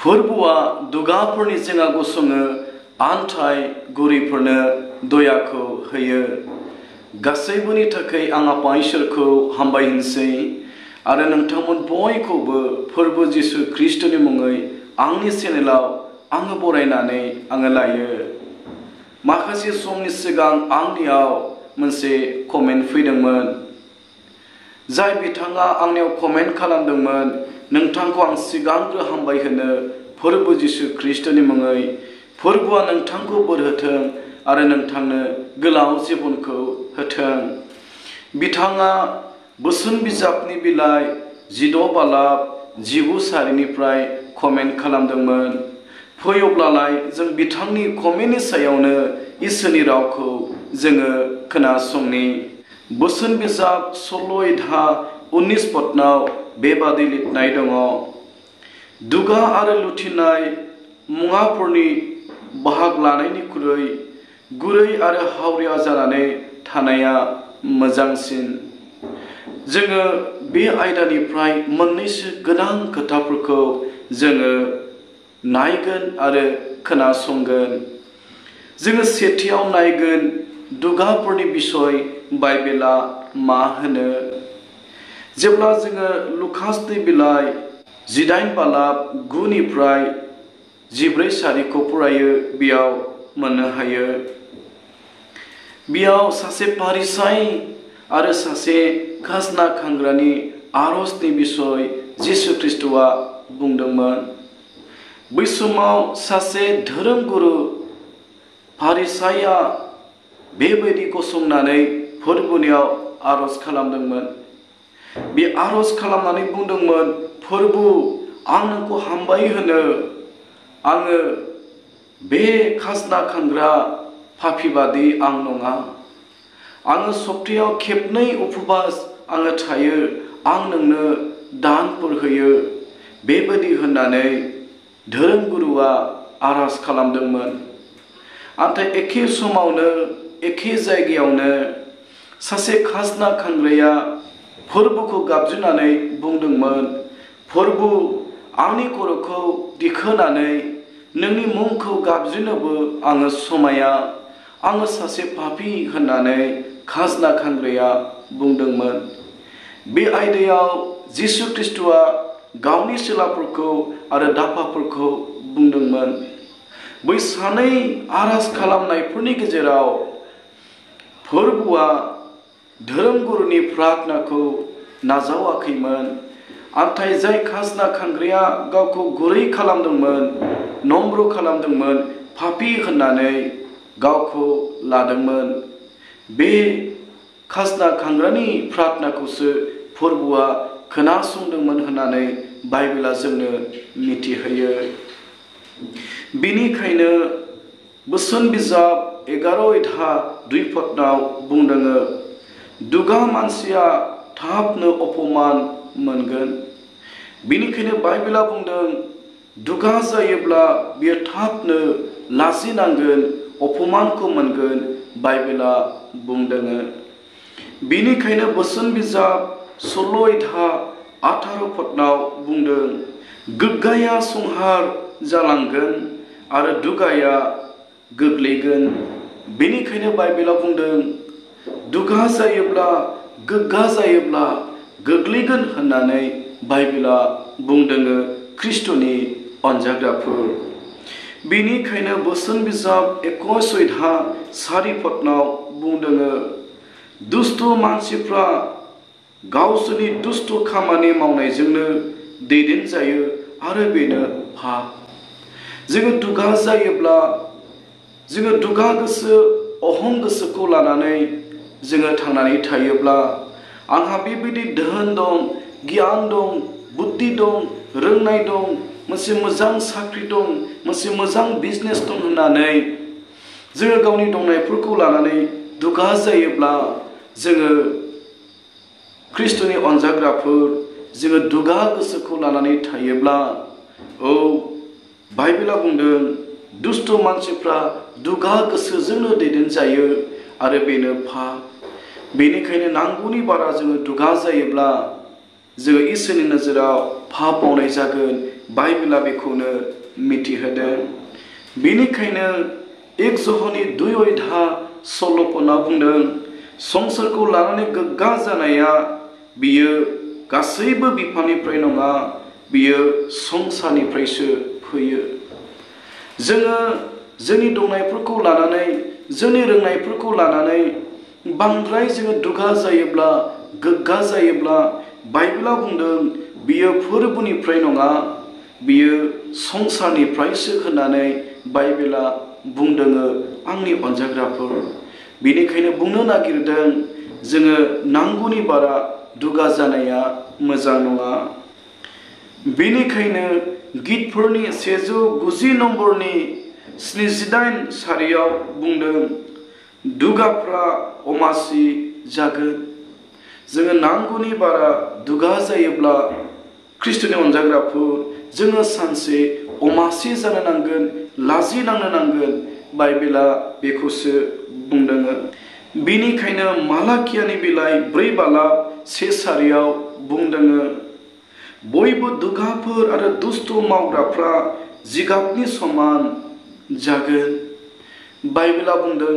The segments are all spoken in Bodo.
फोरबुआ दुगाफोरनि जेंना गसङो आन्थाय गुरैफोरनो दयाखौ होयो। गासैबोनि थाखाय आं आफा इसोरखौ हामबाय होनसै आरो नोंथांमोन बयखौबो फोरबो जिसु ख्रिस्टनि मुङै आंनि चेनेलाव आङो बरायनानै आङो लायो। माखासे समनि सिगां आंनियाव मोनसे कमेन्ट फैदोंमोन। जाय बिथाङा आंनियाव कमेन्ट खालामदोंमोन, नोंथांखौ आं सिगांग्रो हामबाय होनो फोरबो जिसु ख्रिस्टनि मुङै। फोरबुआ नोंथांखौ बोर होथों आरो नोंथांनो गोलाव जिबनखौ होथों। बिथाङा बोसोन बिजाबनि बिलाइ 16 बालाब 19 सारिनिफ्राय कमेन्ट खालामदोंमोन। फै अब्लालाय जों बिथांनि कमेन्टनि सायावनो इसोरनि रावखौ जोङो खोनासंनि। बोसोन बिजाब 16 पदनाव बेबादि लिरनाय दङ। दुगा आरो लुथिनाय मुवाफोरनि बाहाग लानायनिख्रुइ गुरै आरो हावरिया जानानै थानाया मोजांसिन। जोङो बे आयदानिफ्राय मोननैसो गोनां खोथाफोरखौ जोङो नायगोन आरो खोनासंगोन। जोङो सेथियाव नायगोन दुगाफोरनि बिसय बाइबेला मा होनो। जेब्ला जोङो लुकासनि बिलाइ 18 बालाब 9निफ्राय 14 सारिखौ फरायो, बेयाव मोननो हायो। बेयाव सासे फारिसाइ आरो सासे खाजना खांग्रानि आरजनि बिसय जिसु ख्रिस्टआ बुंदोंमोन। बै समाव सासे धोरोमगुरु फारिसाइया बेबायदि गसंनानै फोरबुनियाव आरज खालामदोंमोन। बे आरज खालामनानै बुंदोंमोन, फोरबु, आं नोंखौ हामबाय होनो। आङो बे खाजना खांग्रा पापीबादि आं नङा। आङो सप्तायाव खेबनै उपबास आङो थायो। आं नोंनो दानफोर होयो। बेबायदि होननानै धोरोमगुरुआ आरज खालामदोंमोन। नाथाय एखे समावनो एखे जायगायावनो सासे खाजना खांग्राया फोरबुखौ गाबज्रिनानै बुंदोंमोन, फोरबु, आंनि खर'खौ दिखोनानै नोंनि मुंखौ गाबज्रिनोबो आङो समाया। आङो सासे पापी होननानै खाजना खांग्राया बुंदोंमोन। बे आयदायाव जिसु ख्रिस्टआ गावनि सिलाफोरखौ आरो दाफाफोरखौ बुंदोंमोन। बै सानै आरज खालामनायफोरनि गेजेराव फोरबुआ धोरोमगुरुनि प्रार्थनाखौ नाजावाखैमोन। नाथाय जाय खाजना खांग्राया गावखौ गुरै खालामदोंमोन, नम्र खालामदोंमोन, पापी होननानै गावखौ लादोंमोन, बे खाजना खांग्रानि प्रार्थनाखौसो फोरबुआ खोनासंदोंमोन होननानै बाइबेला जोंनो मिथिहोयो। बेनिखायनो बोसोन बिजाब 11 पदनाव बुंदोङो, दुगा मानसिया थाबनो अपमान मोनगोन। बेनिखायनो बाइबेला बुंदों, दुगा जायोब्ला बियो थाबनो लाजिनांगोन, अपमानखौ मोनगोन। बाइबेला बुंदोङो। बेनिखायनो बोसोन बिजाब 16 पदनाव बुंदों, गोग्गाया संहार जालांगोन आरो दुगाया गोग्लैगोन। बेनिखायनो बाइबेला बुंदों, दुगा जायोब्ला, गोग्गा जायोब्ला गोग्लैगोन होननानै बाइबेला बुंदोङो ख्रिस्टनि अनजाग्राफोर। बेनिखायनो बोसोन बिजाब 21 पदनाव बुंदोङो, दुष्ट मानसिफ्रा गावसोरनि दुष्ट खामानि मावनायजोंनो दैदेनजायो आरो बेनो पाप। जोङो दुगा जायोब्ला, जोङो दुगा गोसो, अहं गोसोखौ लानानै जोङो थांनानै थायोब्ला, आंहा बेबायदि धोन दं, गियान दं, बुद्धि दं, रोंनाय दं, मोनसे मोजां साख्रि दं, मोनसे मोजां बिजनेस दं होननानै जोङो गावनि दंनायफोरखौ लानानै दुगा जायोब्ला, जोङो ख्रिस्टनि अनजाग्राफोर, जोङो दुगा गोसोखौ लानानै थायोब्ला, औ बाइबेला बुंदों, दुष्ट मानसिफ्रा दुगा गोसोजोंनो दैदेनजायो आरो बेनो पाप। बेनिखायनो नांगौनि बारा जोङो दुगा जायोब्ला जोङो इसोरनि नोजोराव पाप मावनाय जागोन। बाइबेला बेखौनो मिथिहोदों। बेनिखायनो 1 जहनि 2:8 सल'खना बुंदों, संसारखौ लानानै गोग्गा जानाया बियो गासैबो बिफानिफ्राय नङा, बियो संसारनिफ्रायसो फैयो। जोङो जोंनि दंनायफोरखौ लानानै, जोंनि रोंनायफोरखौ लानानै बांद्राय जोङो दुगा जायोब्ला, गोग्गा जायोब्ला, बाइबेला बुंदों बियो फोरबोनिफ्राय नङा, बियो संसारनिफ्रायसो होननानै बाइबेला बुंदों। आंनि अनजाग्राफोर, बेनिखायनो बुंनो नागिरदों जोङो नांगौनि बारा दुगा जानाया मोजां नङा। बेनिखायनो गितफोरनि 190 नम्बरनि 78 सारियाव बुंदों, दुगाफ्रा अमासि जागोन। जोङो नांगौनि बारा दुगा जायोब्ला ख्रिस्ट'नि अनजाग्राफोर, जोङो सानसे अमासि जानो नांगोन, लाजिनांनो नांगोन। बाइबेला बेखौसो बुंदों। बेनिखायनो मालाकियानि बिलाइ 4:1 सारियाव बुंदों, बयबो दुगाफोर आरो दुस्थ मावग्राफ्रा जिगाबनि समान जागोन। बाइबेला बुंदों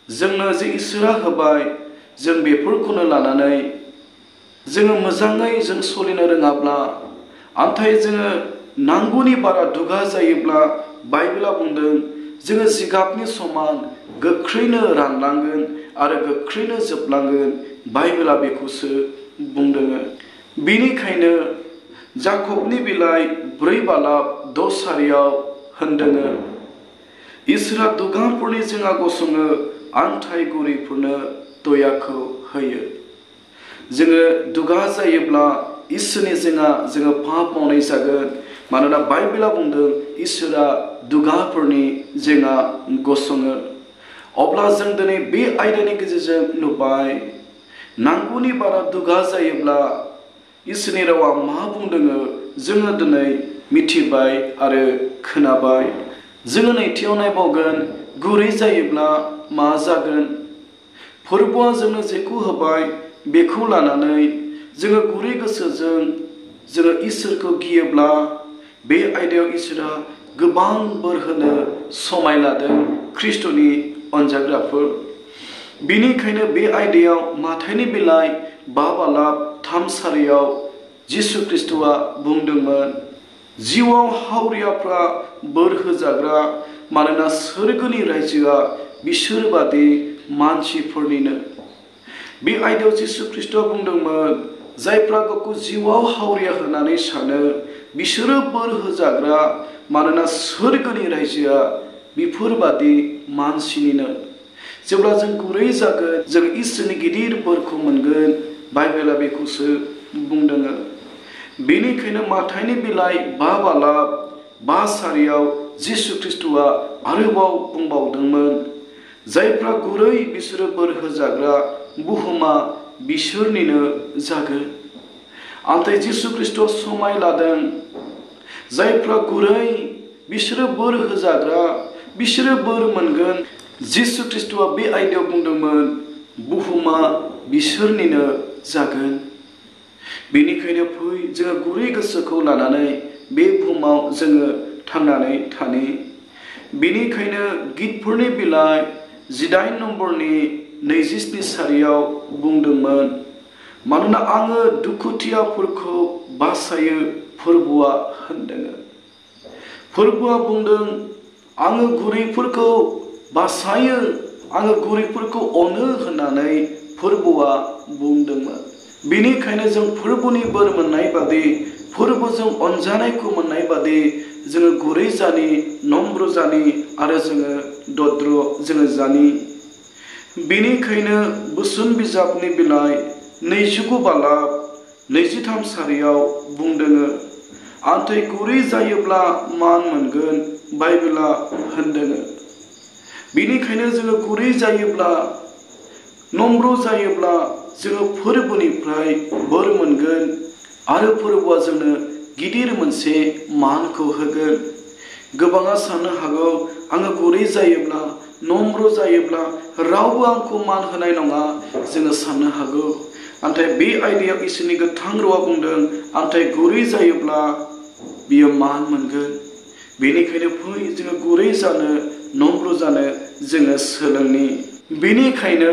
जोंनो जे इसोरा होबाय, जों बेफोरखौनो लानानै जोङो मोजाङै जों सोलिनो रोङाब्ला, नाथाय जोङो नांगौनि बारा दुगा जायोब्ला बाइबेला बुंदों जोङो जिगाबनि समान गोख्रैनो रानलांगोन आरो गोख्रैनो जोबलांगोन। बाइबेला बेखौसो बुंदों। बेनिखायनो जाकबनि बिलाइ 4:6 सारियाव होनदों, इसोरा दुगाफोरनि जेंगा गसङो, आन्थाइ गुरैफोरनो दयाखौ होयो। जोङो दुगा जायोब्ला इसोरनि जेंगा जोङो पाप मावनाय जागोन। मानोना बाइबेला बुंदों इसोरा दुगाफोरनि जेंगा गसङो। अब्ला जों दिनै बे आयदानि गेजेरजों नुबाय, नांगौनि बारा दुगा जायोब्ला इसोरनि रावा मा बुंदों जोङो दिनै मिथिबाय आरो खोनाबाय। जोङो नैथियाव नायबावगोन, गुरै जायोब्ला मा जागोन। फोरबोआ जोंनो जेखौ होबाय बेखौ लानानै जोङो गुरै गोसोजों जोङो इसोरखौ गियोब्ला बे आयदायाव इसोरा गोबां बोर होनो समाय लादों ख्रिस्ट'नि अनजाग्राफोर। बेनिखायनो बे आयदायाव माथाइनि बिलाइ 5:3 सारियाव जिसु ख्रिस्ट'आ बुंदोंमोन, जिउआव हावरियाफ्रा बोर होजाग्रा, मानोना सोरगोनि रायजोआ बिसोर बादि मानसिफोरनिनो। बे आयदायाव जिसु ख्रिस्ट'आ बुंदोंमोन, जायफ्रा गावखौ जिउआव हावरिया होननानै सानो बिसोरो बोर होजाग्रा, मानोना सोरगोनि रायजोआ बिफोरबादि मानसिनिनो। जेब्ला जों गुरै जागोन, जों इसोरनि गिदिर बोरखौ मोनगोन। बाइबेला बेखौसो बुंदों। बेनिखायनो माथाइनि बिलाइ 5:5 सारियाव जिसु ख्रिस्ट'आ आरोबाव बुंबावदोंमोन, जायफ्रा गुरै बिसोरो बोर होजाग्रा, बुहुमा बिसोरनिनो जागोन। नाथाय जिसु ख्रिस्ट'आ समाय लादों, जायफ्रा गुरै बिसोरो बोर होजाग्रा, बिसोरो बोर मोनगोन। जिसु ख्रिस्ट'आ बे आयदायाव बुंदोंमोन, बुहुमा बिसोरनिनो जागोन। बेनिखायनो फै जोङो गुरै गोसोखौ लानानै बे बुहुमाव जोङो थांनानै थानि। बेनिखायनो गितफोरनि बिलाइ 18 नम्बरनि 27 सारियाव बुंदोंमोन, मानोना आङो दुखुथियाफोरखौ बासायो, फोरबोआ होनदों। फोरबोआ बुंदों आङो गुरैफोरखौ बासायो, आङो गुरैफोरखौ अनो होननानै फोरबोआ बुंदोंमोन। बेनिखायनो जों फोरबोनि बोर मोननाय बादि, फोरबोजों अनजानायखौ मोननाय बादि जोङो गुरै जानि, नम्र जानि आरो जोङो दद्र जोङो जानि। बेनिखायनो बोसोन बिजाबनि बिलाइ 29:23 सारियाव बुंदों, आन्थाइ गुरै जायोब्ला मान मोनगोन। बाइबेला होनदों। बेनिखायनो जोङो गुरै जायोब्ला, नम्र जायोब्ला जोङो फोरबोनिफ्राय बोर मोनगोन आरो फोरबोआ जोंनो गिदिर मोनसे मानखौ होगोन। गोबाङा साननो हागौ, आङो गुरै जायोब्ला, नम्र जायोब्ला रावबो आंखौ मान होनाय नङा, जोङो साननो हागौ। नाथाय बे आयदायाव इसोरनि गोथां रावा बुंदों, नाथाय गुरै जायोब्ला बियो मान मोनगोन। बेनिखायनो फै जोङो गुरै जानो, नम्र जानो जोङो सोलोंनि। बेनिखायनो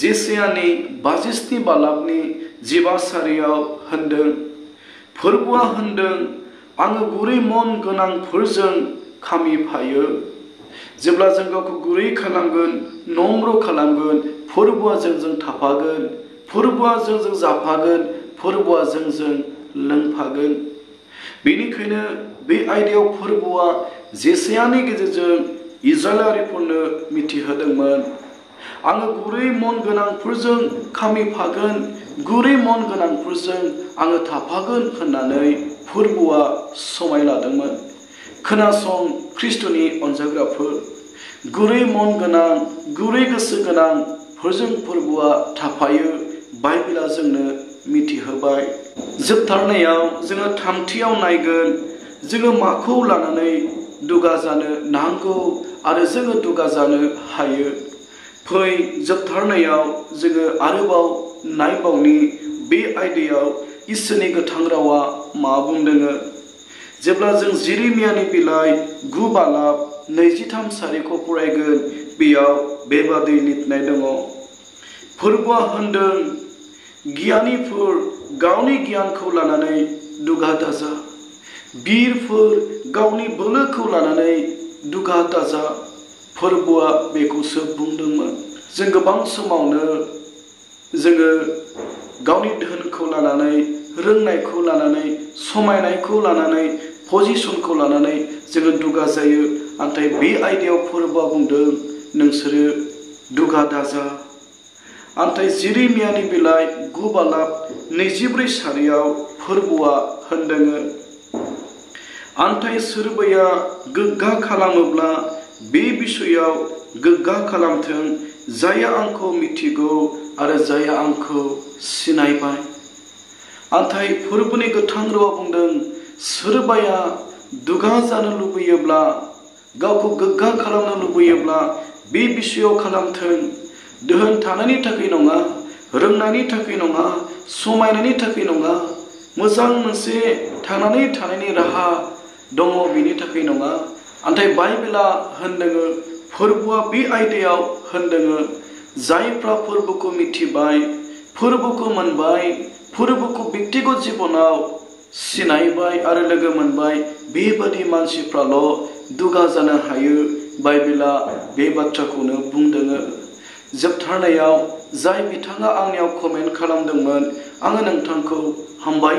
जेसायानि 25 बालाकनि 15 सारियाव होनदों, फोरबोआ होनदों, आङो गुरै मन गोनांफोरजों खामिफायो। जेब्ला जों गावखौ गुरै खालामगोन, नम्र खालामगोन, फोरबोआ जोंजों थाफागोन, फोरबोआ जोंजों जाफागोन, फोरबोआ जोंजों लोंफागोन। बेनिखायनो बे आयदायाव फोरबोआ जेसायानि गेजेरजों इस्राएलारिफोरनो मिथिहोदोंमोन, आङो गुरै मन गोनांफोरजों खामिफागोन, गुरै मन गोनांफोरजों आङो थाफागोन होननानै फोरबोआ समाय लादोंमोन। खोनासं ख्रिस्ट'नि अनजाग्राफोर, गुरै मन गोनां, गुरै गोसो गोनांफोरजों फोरबोआ थाफायो बाइबेला जोंनो मिथिहोबाय। जोबथारनायाव जोङो थामथियाव नायगोन, जोङो माखौ लानानै दुगा जानो नांगौ आरो जोङो दुगा जानो हायो। फै जोबथारनायाव जोङो आरोबाव नायबावनि बे आयदायाव इसोरनि गोथां रावा मा बुंदों। जेब्ला जों जेरेमियानि बिलाइ 9 बालाक 23 सारिखौ फरायगोन, बेयाव बेबादि लिरनाय दङ, फोरबोआ होनदों, गियानिफोर गावनि गियानखौ लानानै दुगा दाजा, बिरफोर गावनि बोलोखौ लानानै दुगा दाजा। फोरबोआ बेखौसो बुंदोंमोन। जों गोबां समावनो जोङो गावनि धोनखौ लानानै, रोंनायखौ लानानै, समायनायखौ लानानै, पजिसनखौ लानानै जोङो दुगा जायो। नाथाय बे आयदायाव फोरबोआ बुंदों, नोंसोरो दुगा दाजा। नाथाय जेरेमियानि बिलाइ 9 बालाक 24 सारियाव फोरबोआ होनदों, नाथाय सोरबाया गोग्गा खालामोब्ला बे बिसयाव गोग्गा खालामथों, जायहा आंखौ मिथिगौ आरो जायहा आंखौ सिनायबाय। नाथाय फोरबोनि गोथां रावा बुंदों, सोरबाया दुगा जानो लुबैयोब्ला, गावखौ गोग्गा खालामनो लुबैयोब्ला बे बिसयाव खालामथों। दोहोन थानायनि थाखाय नङा, रोंनायनि थाखाय नङा, समायनायनि थाखाय नङा, मोजां मोनसे थांनानै थानायनि राहा दङ बेनि थाखाय नङा। नाथाय बाइबेला होनदों, फोरबोआ बे आयदायाव होनदों, जायफ्रा फोरबोखौ मिथिबाय, फोरबोखौ मोनबाय, फोरबोखौ बेक्तिगत जिबनाव सिनायबाय आरो लोगो मोनबाय, बेबादि मानसिफ्राल' दुगा जानो हायो। बाइबेला बे बाथ्राखौनो बुंदों। जोबथारनायाव जाय बिथाङा आंनियाव कमेन्ट खालामदोंमोन, आङो नोंथांखौ हामबाय